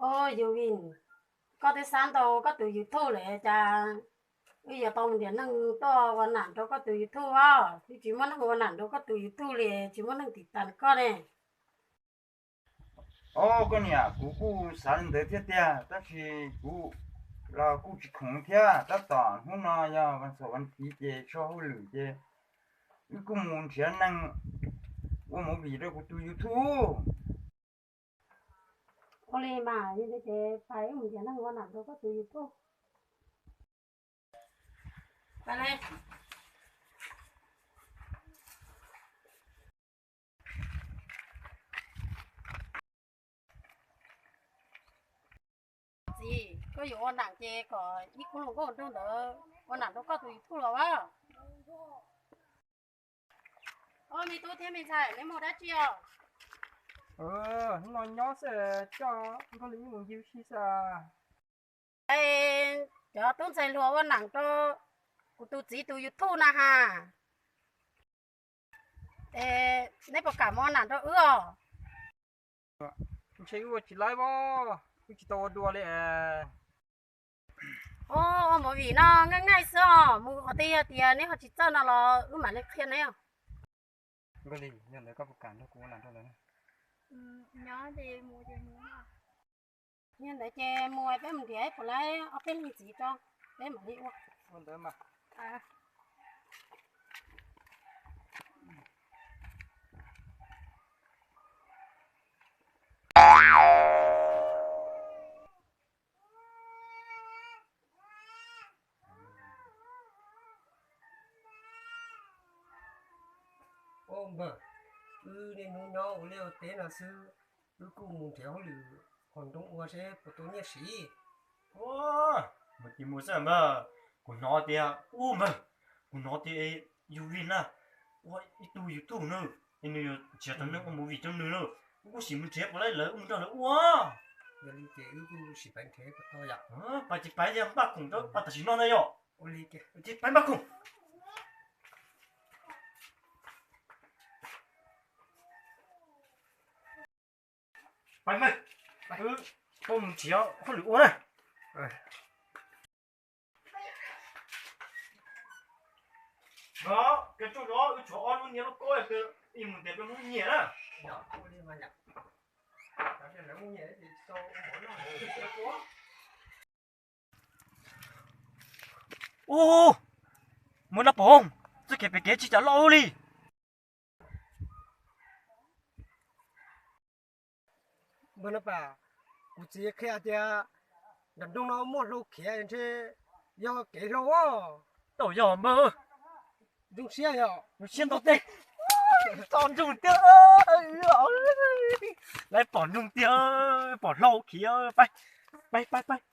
Au Yus Vij, koj twb xav ntau koj tus YouTube lawm cas wb yuav tau nrhiav neeg tuaj ua nam rau koj tus YouTube os? Twb tsis muaj neeg ua nam rau koj tus YouTube li, tsis muaj neeg tiv tas koj ne. Au koj niam, kuv kuj xav li ntawd thiab tiag, tab sis kuv los kuj tsis khoom thiab. Tab tom hnub no yog vas xaum vas thiv ces tso hauj lwm ces wb kuj mus nrhiav neeg ua movie rau kuv tus YouTube. Ua li mas, yog li ces pais wb mus nrhiav neeg ua nam rau koj tus YouTube. Txiv, koj yuav ua nam ces kom ib khub hluas nkauj nraug ntawd ua nam rau koj tus YouTube los as. Au me tub thiab me ntxhais, neb mus dab tsi os? Hnub no nyob xwb, coj Nkauj Lis mus ncig ua si xwb. Cov tub ntxhais hluas ua nam rau kuv tus txiv tus YouTube na has. Neb puas kam mus ua nam rau wb os? Ntshe wb ua tsis laib os, wb tsis tau ua dua li. Ua movie no nqaij nqaij xwb os, mus qhov twg yog tias neb ho tsis txawj no los wb mam li qhia neb os. Nkauj Lis, yog ntawd koj puas kam nrog kuv ua nam rau lawv? Yog ntawd ces mus peb mus nrhiav puas laib ob peb leeg ntxiv tso, peb mam li ua. Ua ntawd mas. Au npawg, wb niaj hnub nyob ua liaj ua teb no xwb, wb kuj mus nrhiav hauj lwm hauv nroog ua seb puas tau nyiaj siv. Mus ces mus xwb npawg, kuv hnov tias, ua npawg, kuv hnov tias Yus Vij na ua ib tug YouTube na, es nws yuav nrhiav tau neeg ua movie rau nws na, wb kuj sim mus nrhiav puas laib lawv wb mus nrog lawv ua. Yog li ces wb kuj sim pais nrhiav puas tau yom. Pais ces pais, yog npaj khoom rau pais tam sim no ntag yom. Pais npaj khoom. Pais mas, wb tuaj mus nrhiav hauj lwm ua na. Os, koj tsuj zov wb tshuav ob lub niag lub kob, ib mus ntiav peb Hmoob nyiam na. Ub, muaj nab pom, txoj kev pem kev tsis cas loj li. Npawg Nab Pas, kuv txiv qhia tias nram nroog no muaj hlau khiav ntshe yog kev hlau os. Tau yog npawg. Zoo siab yog. Zoo siab ntau tes. Txog nroog tiag. Lawv pom nroog tiag, pom hlau khiav. Pais, pais, pais, pais.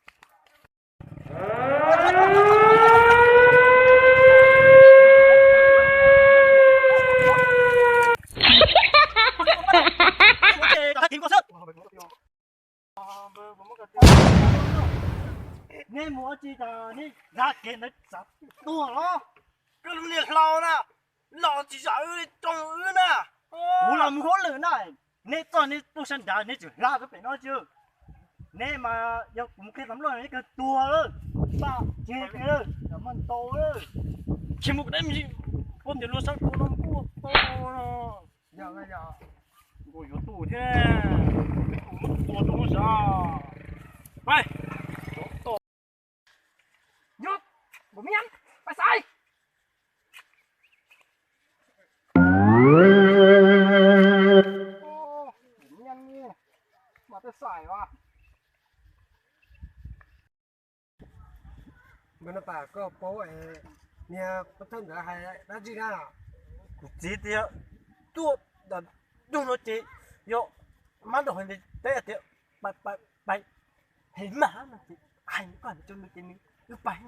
Neb mus ua tsi tas neb zam kev ntawd txav tuag los? Koj lub niag hlau na, los tsis zam wb li, roog wb na. Kuv los mus hauj lwm na, neb txoj neb tuaj sab nrad neb tseem hla rau pem no tsi. Neb mas yog kuv mus qhia tam luaj neb kawg tuag lawm. Paj, tsis qhia lawm, mas ntaus lawm. Tsis mus kuv dab ntsis, ua tias luag sab tua no nkuaj to no. Nkuaj yuav tuaj thiab, tua rau sav. Pais. Nyob, npaum miab, pais xaiv. Npaum miab, mas pais xaiv as. Npawg Nab Pas, koj paub niag pov thawj ntawd hais dab tsi na? Kuv txiv tias tuaj nram nroog no ces yog mab nrog hais tias, teb tias pais, pais, pais, hev mas no ces hais koj hais rau nws ces nws wb pais.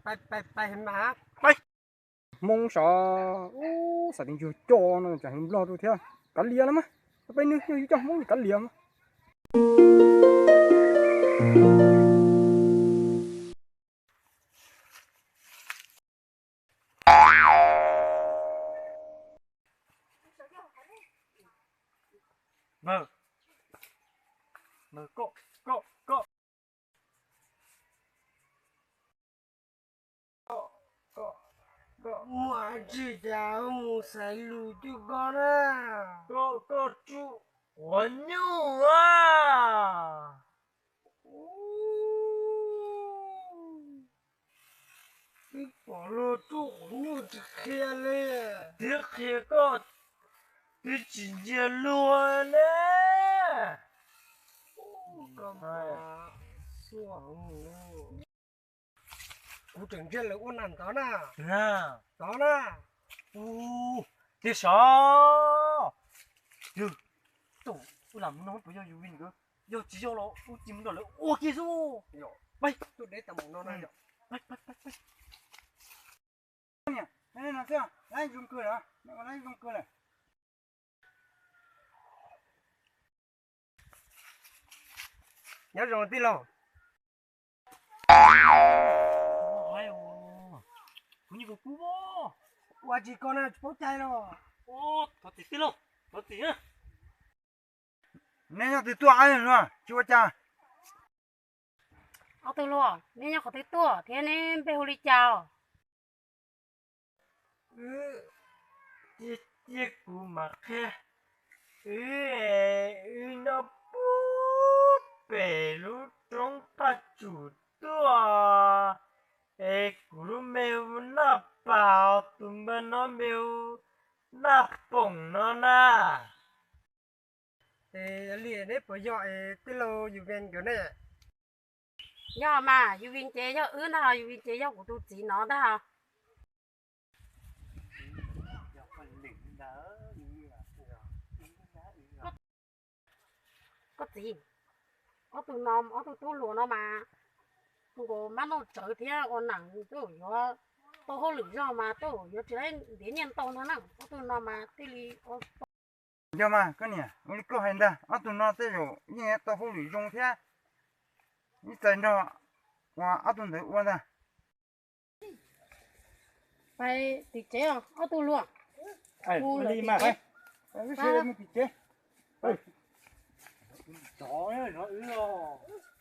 Pais, pais, pais hev mas. Pais. Hmoob sav, xav tias yog coj no tsam nplog rau thiab. Kav liam los mas, peb nws yog yus coj Hmoob kav liam mas. Npawg, Koj, koj, koj. Muaj tsis cas mus xaiv lus cuj koj na. Koj, koj tsuj quav nyuj a. Twb pom luag tsuj quav nyuj tsis qhia li. Twb qhia koj, twb tsis ntsia luag li. Kuv tseem ntsia lawv ua nas ntawd na. Tod na. Tiag sav. Yog, tus lam mus no puas yog Yus Vin nkawd? Yog tsis yog los ua ci mus nrog lawv ua kiag xwb. Peb tuaj deb tas mus no na yom. Zoo kawg lawm, zoo kawg lawm. Nyob zoo tij laug. Kuv nyiam kuv kub. Ua tsis koj na, tsis paub cai los. Thov txim tij laug, thov txim. Neb nyob twg tuaj no, tsis ua cas. Ob tug luag, neb nyob qhov twg tuaj thiab neb npe hu li cas? Wb, cia kuv mam qhia. Wb, wb nyob puag pem lub roob Paj Tsum tuaj, es kuv lub npe hu Naj Pas, tus npawg no npe hu Naj Poom no na. Es li neb puas yog es tij laug Yus Vin nkawd ne? Yog mas, Yus Vin ces yog wb ntag, Yus Vin ces yog kuv tus txiv no ntag. Koj txiv, ob tug no, ob tug tub hluas no mas nkaus mab noj tsawv thiab ua neej tuaj yuav tau hauj lwm zog mas tuaj yuav tsis laib ntiav nyiaj ntau ntag na. Ob tug no mas thiaj li ua tau. Yog mas koj niam, ua li koj hais ntag, ob tug no tej zaum yeej tau hauj lwm zoo thiab, ib txais nrog uas ob tug ntawd ua ntag. Pais tim tsev os ob tug luag. Mus lawm tim tsev. Mus tim tsev. Cov no wb os.